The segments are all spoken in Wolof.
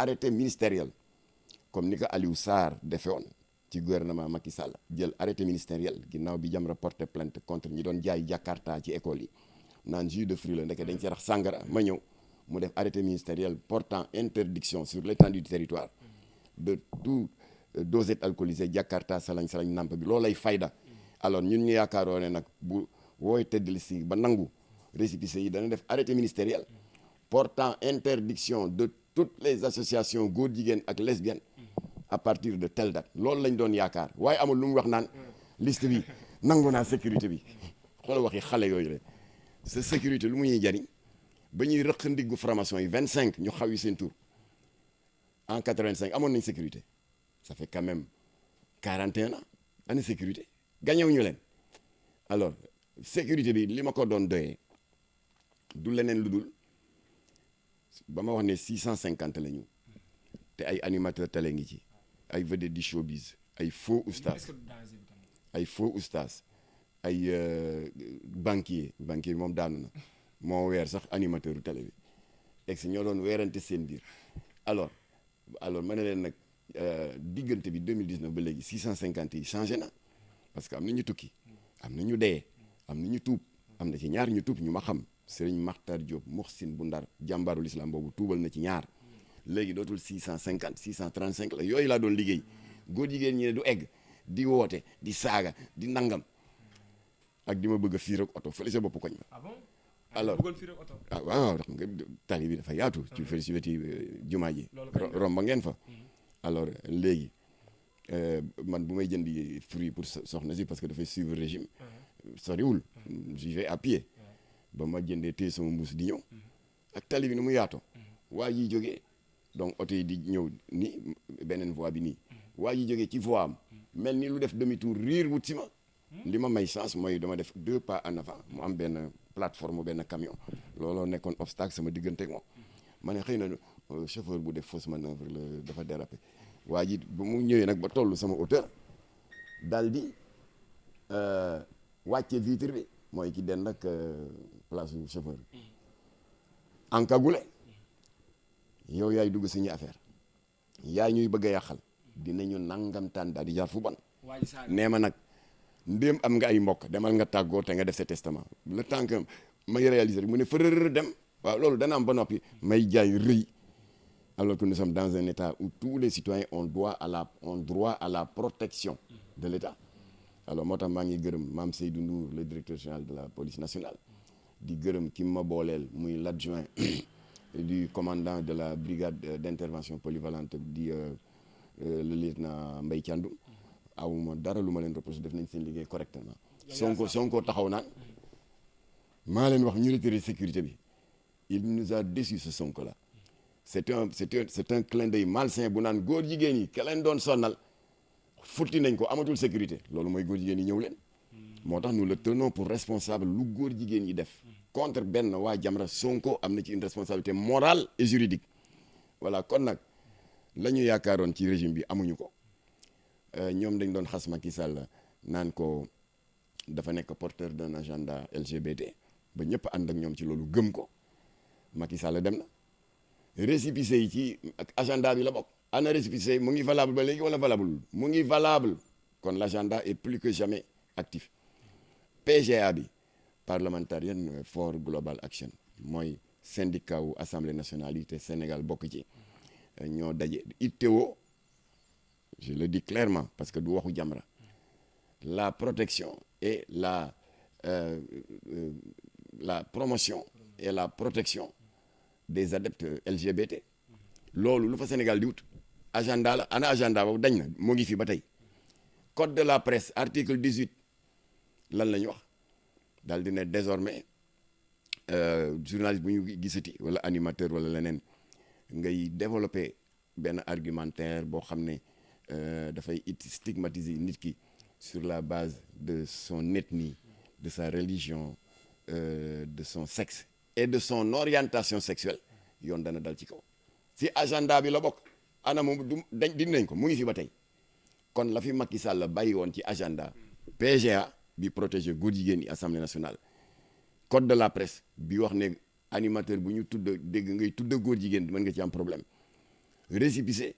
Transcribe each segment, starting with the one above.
arrêté ministériel comme ni ko Aliou Sarr defe woon ci gouvernement Macky Sall jël arrêté ministériel ginnaaw bi Jamra porté plainte contre ñi doon jaay Jakarta ci école yi naan jus de fruits la ndeke dañ ci rax sàngara ma ñëw mu def arrêté ministériel portant interdiction sur l'étendue du territoire de tout dosette alcoolisée Jakarta salañ namp bi loolu lay fayda alors ñun ñu yaakaaroo ne nag bu wooy tëdd liste ba nangu récépissé yi dana def arrêté ministériel portant interdiction de toutes les associations góor jigéen ak lesbiennes à partir de telle date loolu lañ doon yaakaar waaye amul lu mu wax naan liste bi nangu naa sécurité bi xoolal waxi xale yooyu la sa sécurité lu mu ñuy jariñ ba ñuy rëq ndiggu formation yi 25 ñu xaw yi seen tour en 85 amoon nañ sécurité ça fait quand même 41 ans année sécurité gañew ñu leen alors sécurité bi li ma ko doon doyee du leneen lu dul ba ma wax ne 650 la ñu te ay animateur télé ngi ci ay vedette du showbiz ay faux oustas ay banquier bi moom daanu na moo weer sax animateur u télé bi ex ñoo doon weerante seen biir alors ma ne leen nag diggante bi 2019 ba léegi 650 yi changé na parce que am na ñu tukki am na ñu dee am na ñu tuub am na ci ñaar ñu tuub ñu ma xam Serigne Makhtar Diop Muxsin bu Ndar jàmbaarul islam boobu tuubal na ci ñaar léegi dootul 650 635 la yooyu laa doon liggéey góor jigéen ñi ne du egg di woote di saaga di nangam ak di ma bëgg a fiir ak oto fële sa bopp koñ ma alors waaw xam nga tali bi dafa yaatu ci fële si weti jumaa ji romba ngeen fa alors léegi man bu may jëndi fruit pour soxna si parce que dafay suivre régime soriwul j'y vais à pied ba ma jëndee téye sama mbuus di ñëw ak tali bi ni mu yaatoo waa ji jógee donc oto yi di ñëw ni beneen voie bi nii waa ji jógee ci voie am mel ni lu def demi tour riir wut si ma li ma may chance mooy dama def 2 pas en avant mu am benn plateforme benn camion looloo nekkoon obstacle sama diggante ak moom ma ne xëy na chauffeur bu def fausse manœuvre la dafa dérapé waa ji ba mu ñëwee nag ba toll sama hauteur daal di wàcce vitre bi mooy ki den nag place chauffeur bi encagoulé yow yaay dugg suñu affaire yaay ñuy bëgg a yàqal dinañu nangamtaan daal di jaar fu bon nee ma nag ndéem am nga ay mbokk demal nga tàggoo te nga def sa testament le temps que may réaliser mu ne fërër dem waaw loolu dana am ba noppi may jaay rëy alors que nous sommes dans un état où tous les citoyens ont droit à la protection de l'état alors moo tax maa ngi gërëm Mame Seydou Ndour le directeur général de la police nationale di gërëm ki ma booleel muy l'adjoint du commandant de la brigade d'intervention polyvalente di le lieutenant Mbaye Thiandoum awuma dara lu ma leen reproché def nañ seen liggéey correctement Sonko taxaw naan maa leen wax ñu retiré sécurité bi il nous a déçu ce Sonko là c'est un clin d'œil malsain bu naan góor jigéen yi ka leen doon sonnal futti nañ ko amatul sécurité loolu mooy góor jigéen yi ñëw leen moo tax nous le tenons pour responsable lu góor jigéen yi def contre benn waa Jamra Sonko am na ci une responsabilité morale et juridique voilà kon nag la ñu yaakaaroon ci régime bi amuñu ko ñoom dañ doon xas Macky Sall naan ko dafa nekk porteur d'un agenda LGBT ba ñëpp ànd ak ñoom ci loolu gëm ko Macky Sall dem na récépissé yi ci agenda bi la bokk ana récépissé mu ngi valable ba léegi wala valable mu ngi valable kon l'agenda est plus que jamais actif PGA bi parliamentarienne for global action mooy syndicat wu assemblée nationale yi te Sénégal bokk ci ñoo daje ittewoo je le dis clairement parce que du waxu Jamra la protection et la promotion et la protection des adeptes LGBT loolu lu fa Sénégal di wut agenda la ana agenda boobu dañ na moo ngi fi ba tey code de la presse article 18 lan la ñu wax daal di ne désormais journaliste bu ñu gisati wala animateur wala leneen ngay développer benn argumentaire boo xam ne dafay stigmatiser nit ki sur la base de son ethnie de sa religion de son sexe et de son orientation sexuelle yoon dana dal ci kaw si agenda bi la bokk ana moom du dañ dindi nañ ko mu ngi fi ba tey kon la fi Macky Sall bàyyi woon ci agenda PGA bi protéger góor jigéen yi assemblée nationale code de la presse bi wax ne animateur bu ñu tudd dégg ngay tudd góor jigéen mën nga ci am problème récépissé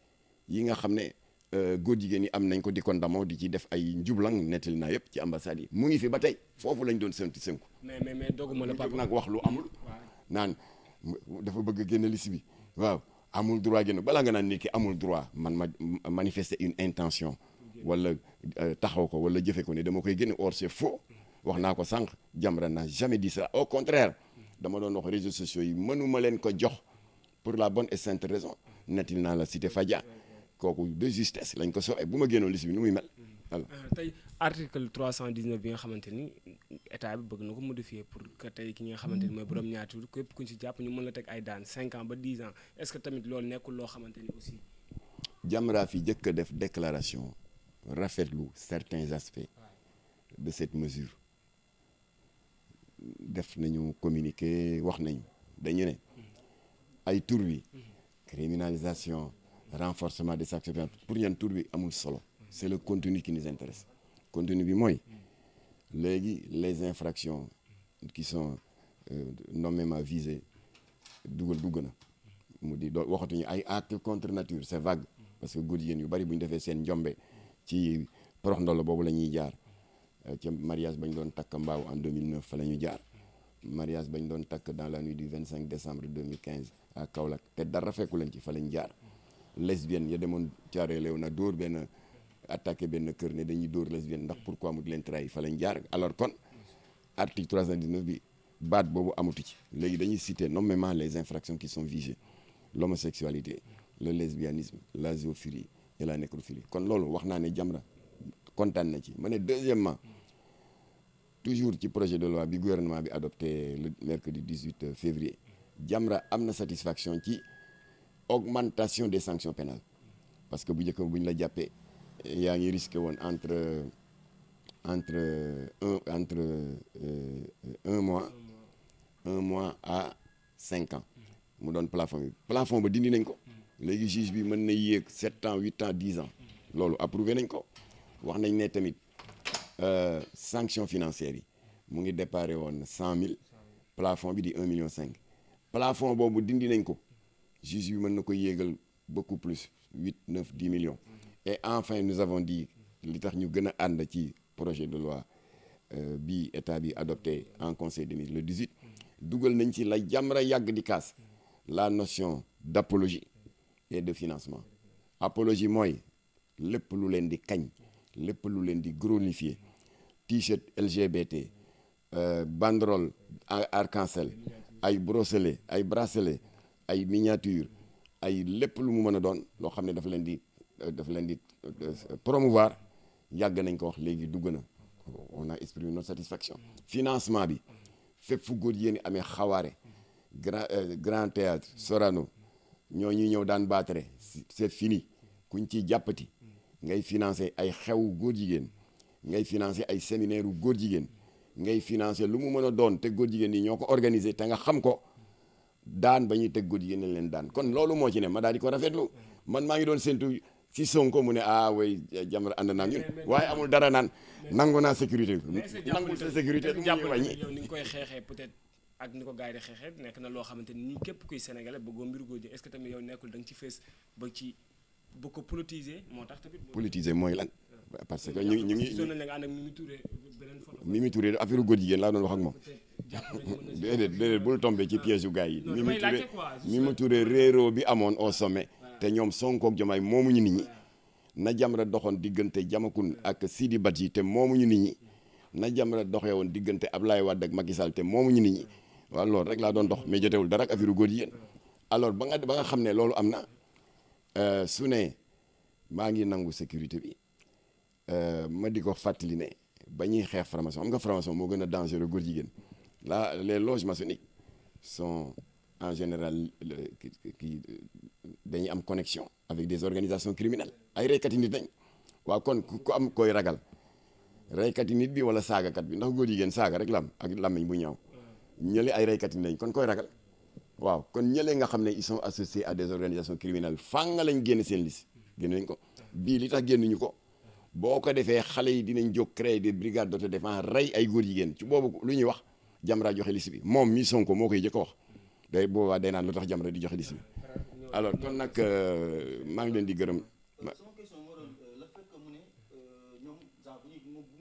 yi nga xam ne góor jigéen yi am nañ ko di ko ndamoo di ci def ay njublang nettali naa yëpp ci ambassade yi mu ngi fi ba tey foofu lañ doon sënku. mais dogguma la papa nag wax lu amul. naan dafa bëgg a génn liste bi waaw amul droit génn balaa nga naan nit ki amul droit man ma manifester une intention wala taxaw ko wala jëfe ko ne dama koy génne. Or c'est faux. wax naa ko sànq Jamra n'a jamais dit ça au contraire dama doon wax réseaux sociaux yi mënuma leen ko jox pour la bonne et sainte raison nettali naa la Cité Fadia kooku de justesse lañ ko soxee bu ma génnoon liste bi nu muy mel. voilà tey article 319 bi nga xamante ni état bi bëgg na ko modifier pour que tey ki nga xamante ni mooy borom ñaari tur képp ku ñu si jàpp ñu mën la teg ay daan 5 ans ba 10 ans est-ce que tamit loolu nekkul loo xamante ni aussi. Jamra fi jëkk a def déclaration rafetlu certains aspects de cette mesure def nañu communiqué wax nañu dañu ne ay tur bi criminalisation renforcement des sanctions pénales pour ñan tur bi amul solo c'est le contenu qui nous intéresse contenu bi mooy léegi les infractions qui sont nommément visées dugg na mu di doo waxatuñu ay actes contre nature c'est vague parce que góor jigéen yu bari bu ñu defee seen njombe ci porox ndolo boobu la ñuy jaar ci mariage bañ doon takk mbaaw en 2009 fa la ñu jaar mariage bañ doon takk dans la nuit du 25 décembre 2015 à Kaolack te dara fekku leen ci fa lañ jaar lesbienne ya demoon caare leew na dóor benn attaqué benn kër ne dañuy dóor lesbienne ndax pourquoi mu di leen trahir fa lañ jaar alors kon article 319 bi baat boobu amatu ci léegi dañuy citer nommément les infractions qui sont visées l'homosexualité le lesbianisme la zoophilie et la nécrophilie kon loolu wax naa ne Jamra kontaan na ci ma ne deuxièmement toujours ci projet de loi bi gouvernement bi adopté le mercredi 18 février Jamra am na satisfaction ci augmentation des sanctions pénales parce que bu njëkk bu ñu la jàppee yaa ngi risqué woon entre un mois à 5 ans mu doon plafond ba dindi nañ ko léegi juge bi mën na yéeg 7 ans 8 ans 10 ans loolu approuvé nañ ko wax nañ ne tamit sanction financière yi mu ngi déparé woon 100 000 plafond bi di 1,5 million plafond boobu dindi nañ ko juge bi mën na ko yéegal beaucoup plus 8 9 10 millions et enfin nous avons dit li tax ñu gën a ànd ci projet de loi bi état bi adopté en conseil des ministres le 18 dugal nañ ci la Jamra yàgg di kaas la notion d'apologie et de financement apologie mooy lépp lu leen di kañ lépp lu leen di glorifier t-shirt LGBT banderole arc-en-ciel ay bracelet ay miniature ay lépp lu mu mën a doon loo xam ne dafa leen di promouvoir yàgg nañ ko wax léegi dugg na on a exprimé notre satisfaction financement bi fépp fu góor yéen amee xawaare grand théâtre Sorano ñoo ñuy ñëw daan baatare c'est fini kuñ ciy jàppati ngay financer ay xew góor jigéen ngay financer ay séminaire u góor jigéen ngay financer lu mu mën a doon te góor jigéen yi ñoo ko organiser te nga xam ko daan ba ñuy teg góor jigéen nañ leen daan kon loolu moo ci ne ma daal di ko rafetlu man maa ngi doon séntu si Sonko mu ne way Jamra ànd naa ñun waaye amul dara naan nangu naa sécurité nangu sa sécurité du jàpp wàññi yow ni nga koy xeexee peut-être ak ni ko gars yi di xeexee nekk na loo xamante ni képp kuy sénégalais bëggoo mbiru góor jigéen est-ce que tamit yow nekkul da nga ci fees ba ci ba ko politiser moo tax tamit politiser mooy lan parce que ñu ngi zone la nga ànd ak Mimi Touré beneen photo Mimi Touré affaire góor jigéen laa doon wax ak moom déedéet bul tombé ci piège yu gars yi Mimi Touré réeroo bi amoon au sommet te ñoom Sonko ak Diomaye moomuñu nit ñi na Jamra doxoon diggante Diamacoune ak Sidi Badji te moomuñu nit ñi na Jamra doxee woon diggante Ablaye Wade ak Macky Sall te moomuñu nit ñi waaw loolu rek laa doon dox mais jotewul dara ak affaire góor jigéen alors ba nga xam ne loolu am na su ne maa ngi nangu sécurité bi ma di ko fàttali ne ba ñuy xeex franc-maçon xam nga franc-maçon moo gën a dangereux góor jigéen là les loges maçonniques sont en général dañuy am connexion avec des organisations criminelles ay reykati nit nañ waaw kon ku am koy ragal reykati nit bi wala saagakat bi ndax góor jigéen saaga rek la am ak làmmiñ bu ñaaw ñële ay reykati nit nañ kon koy ragal waaw kon ñële nga xam ne ils sont associés à des organisations criminelles fang lañ génn seen liste génn nañ ko bii li tax génnuñu ko boo ko defee xale yi dinañ jóg créer des brigades d'autodéfense rey ay góor jigéen ci boobu lu ñuy wax Jamra joxe liste bi moom mi Sonko moo koy jëkk a wax day boobaa day naan lu tax Jamra di joxe liste bi alors kon nag maa ngi leen di gërëm. sama question moo doon le fait que mu ne ñoom genre bu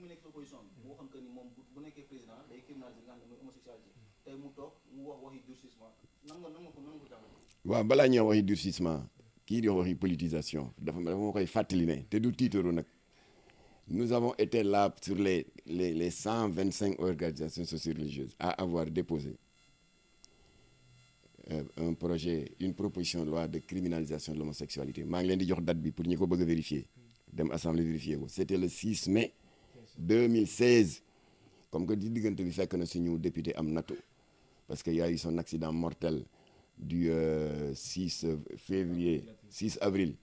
mu nekk opposition bi moo xam que ni moom bu nekkee président day criminaliser nga xam ne mooy homosexualité tey mu toog mu wax waxi durcissement nan nga ko jàppale. waaw balaa ñuy wax waxi durcissement kii di waxi politisation dafa ma koy fàttali ne te du tiitaru nag nous avons été là sur les 125 organisations socio-religieuses à avoir déposé un projet une proposition de loi de criminalisation de l'homosexualité maa ngi leen di jox date bi pour ñi ko bëgg a vérifier dem assemblée vérifier ko c'était le 6 mai 2016 comme que di diggante bi fekk na suñu député am nattu parce que y a eu son accident mortel du 6 avril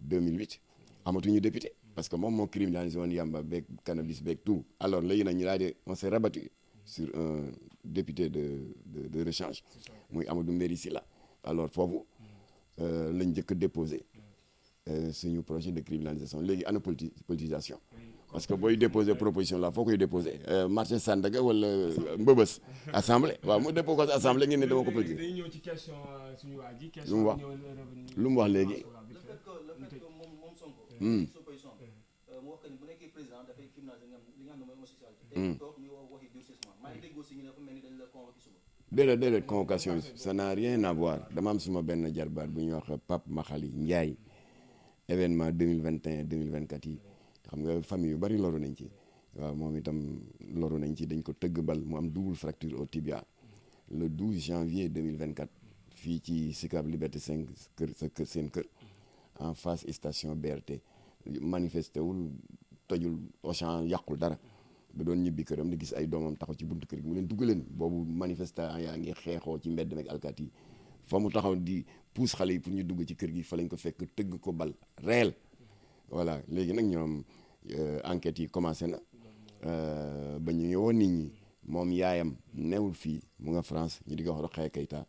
2008 amatuñu député parce que moom moo criminalisé woon yamba beeg cannabis beeg tout alors léegi nag ñu daal di on s'est rabattu sur un député de rechange muy Amadou Mbéri Sylla alors foofu lañ njëkk a déposé suñu projet de criminalisation léegi ana politisation parce que booy déposé proposition la foo koy déposé marché Sandaga wala Mbëbës assemblée waaw mu déposé ko assemblée ngeen ne dama ko politique. day ñëw ci question suñu waa ji. lu mu wax lu mu wax léegi. le fait que moom Sonko. opposition mu wax que ni bu nekkee président dafay criminaliser li nga xam ne mooy homosexualité. tey toog ñu wax waxi durcissement maa ngi dégg aussi ñu ne dafa mel ni dañ la convoqué suba. déedéet convocation ça n'a rien à voir dama am suma benn jarbaat bu ñuy wax Pape Makhali Ndiaye événement 2021 2024 yi xam nga famille yu bari loru nañ ci waaw moom itam loru nañ ci dañ ko tëgg bal mu am double fracture au tibia le 12 janvier 2024 fii ci Sicap Liberté 5 kër seen kër en face station BRT manifesté wul tojul Auchan yàqul dara da doon ñibbi këram di gis ay doomam taxaw ci buntu kër gi mu leen dugg leen boobu manifestant yaa ngi xeexoo ci mbedd meeg alkaati yi fa mu taxaw di pousse xale yi pour ñu dugg ci kër gi fa lañ ko fekk tëgg ko bal réel voilà léegi nag ñoom enquête yi commencé na ba ñu woon nit ñi moom yaayam newul fii mu nga France ñu di ko wax Rokhaya Keita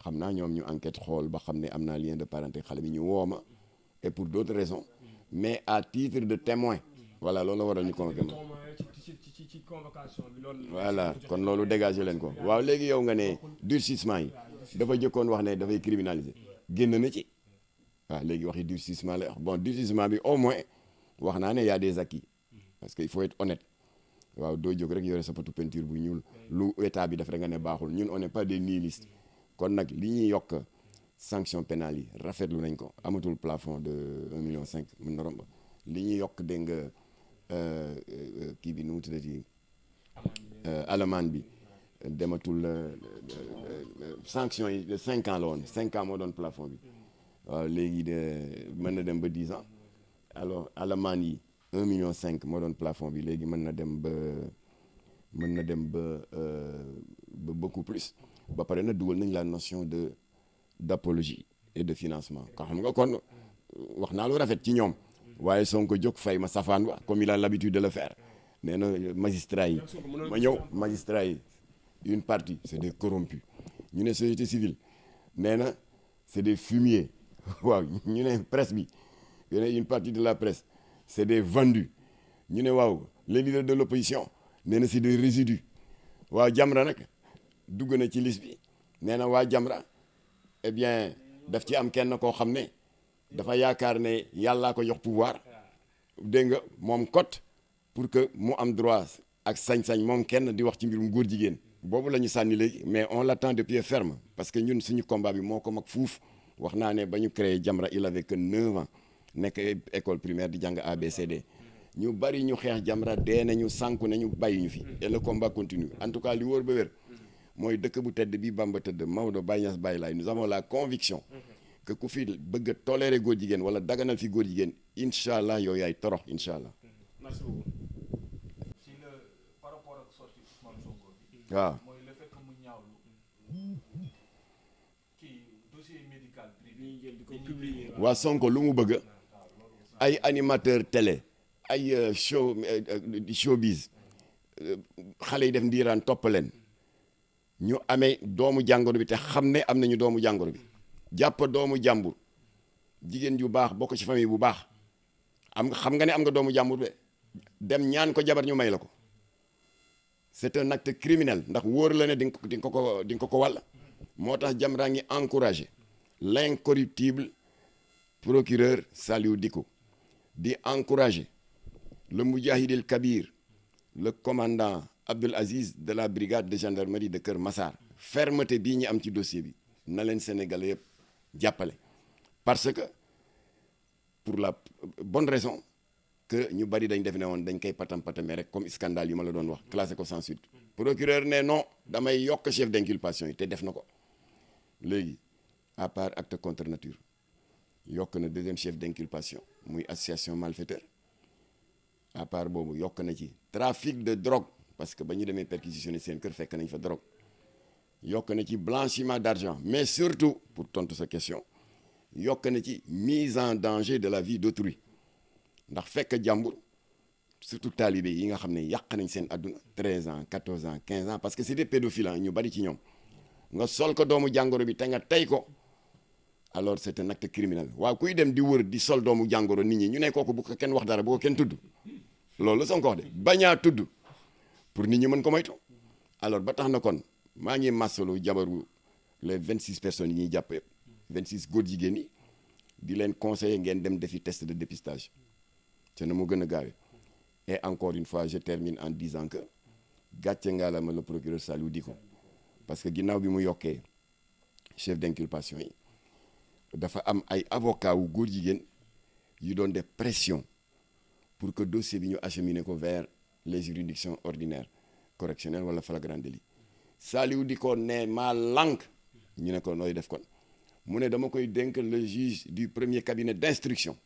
xam naa ñoom ñu enquête xool ba xam ne am naa lien de parenté xale bi ñu woo ma et pour d'autres raisons mais à titre de témoin voilà loolu la waral ñu convoqué ma ci convocation bi loolu. voilà kon loolu dégagé leen ko waaw léegi yow nga ne durcissement yi dafa jëkkoon wax ne dafay criminaliser génn na ci waaw léegi waxi durcissement la wax bon durcissement bi au moins wax naa ne y a des acquis parce que il faut être honnête waaw doo jóg rek yore sa patu peinture bu ñuul lu état bi def rek nga ne baaxul ñun on n'est pas des nihilistes kon nag li ñuy yokk sanction pénale yi rafetlu nañ ko amatul plafond de 1,5 million mën na romb li ñuy yokk dégg nga kii bi nu mu tuddati alamaan bi dematul sanction yi de 5 ans la woon 5 ans moo doon plafond bi waaw léegi de mën na dem ba 10 ans alors alamaan yi 1,5 million moo doon plafond bi léegi mën na dem ba beaucoup plus ba pare na dugal nañ la notion d'apologie et de financement ko xam nga kon wax naa lu rafet ci ñoom waaye Sonko jóg fay ma safaan wa comme il a l'habitude de le faire nee na magistrat yi ma ñëw magistrat yi une partie c'est des corrompus ñu ne société civile nee na c'est des fumiers waaw ñu ne presse bi ñu ne une partie de la presse c'est des vendus ñu ne waaw les leaders de l'opposition nee na c'est des résidus waaw Jamra nag dugg na ci liste bi nee na waa Jamra eh bien daf ci am kenn koo xam ne dafa yaakaar ne yàllaa ko jox pouvoir dégg nga moom cote pour que mu am droit ak sañ-sañ moom kenn di wax ci mbirum góor jigéen boobu la ñu sànni léegi mais on l'attend de pied ferme parce que ñun suñu combat bi moo ko mag fuuf wax naa ne ba ñu créé Jamra il avait que 9 ans nekk école primaire di jàng ABCD ñu bari ñu xeex Jamra dee nañu sànku nañu bàyyi ñu fi et le combat continue en tout cas li wóor ba wér mooy dëkk bu tedd bi Bamba tëdd Maodo Baye Niass Baye Laye nous avons la conviction que ku fi bëgg a tolérer góor jigéen wala daganal fi góor jigéen incha allah yow yaay torox incha allah. merci beaucoup. ci la par rapport ak sortie Ousmane Sonko bi. waaw mooy le fait que mu ñaawlu kii dossier médical privé. ñuy jël di ko publier. waa Sonko lu mu bëgg ay animateur télé ay showbiz xale yi def ndiiraan topp leen ñu amee doomu jàngoro bi te xam ne am nañu doomu jàngoro bi jàpp doomu jàmbur jigéen ju baax bokk ci famille bu baax xam nga ne am nga doomu jàmbur be dem ñaan ko jabar ñu may la ko c'est un acte criminel ndax wóor la ne di nga ko wàll moo tax Jamra ngi encouragé l'incorruptible procureur Saliou Dicko di encourager le Moudjahid El Kabir, le commandant Abdoul Aziz de la brigade de gendarmerie de Kër Massar. Fermeté bii ñu am ci dossier bi na leen Sénégalais yëpp jàppale parce que pour la bonne raison que ñu bari dañ def ne woon dañ koy patam-patame rek comme scandale yi ma la doon wax classé ko sans suite. Procureur ne non damay yokk chef d'inculpation yi te def na ko léegi à part acte contre nature yokk na deuxième chef d'inculpation muy association malfaiteur à part boobu yokk na ci trafic de drogue parce que ba ñu demee perquisitionner seen kër fekk nañ fa drogue yokk na ci blanchiment d'argent mais surtout pour tontu sa question yokk na ci mise en danger de la vie d'autrui ndax fekk jàmbur surtout talibé yi nga xam ne yàq nañ seen àdduna 13 ans 14 ans 15 ans parce que c'est des pédophiles ñu bari ci ñoom nga sol ko doomu jàngoro bi te nga tey ko alors c'est un acte criminel waaw kuy dem di wër di sol doomu jàngoro nit ñi ñu ne kooku bu ko kenn wax dara bu ko kenn tudd loolu la Sonko wax de bañaa tudd pour nit ñi mën ko moytu alors ba tax na kon maa ngi masalu jabaru les 26 personnes yi ñuy jàpp yëpp 26 góor jigéen yi di leen conseiller ngeen dem defi test de dépistage te na mu gën a gaawee et encore une fois je termine en disant que gàcce ngaalama le procureur Saliou Dicko parce que ginnaaw bi mu yokkee chef d'inculpation yi dafa am ay avocat wu góor jigéen yu doon def pression pour que dossier bi ñu acheminer ko vers les juridictions ordinaires correctionnelles wala flagrant délit Saliou Dicko ne maa lànk ñu ne ko nooy def kon mu ne dama koy dénk le juge du premier cabinet d'instruction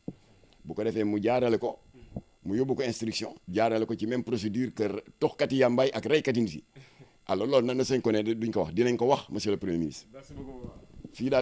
bu ko defee mu jaarale ko mu yóbbu ko instruction jaarale ko ci même procédure que toxkati yàmbaay ak reykati nit yi alors loolu nan na sañ ko ne duñ ko wax dinañ ko wax monsieur le premier ministre fii daal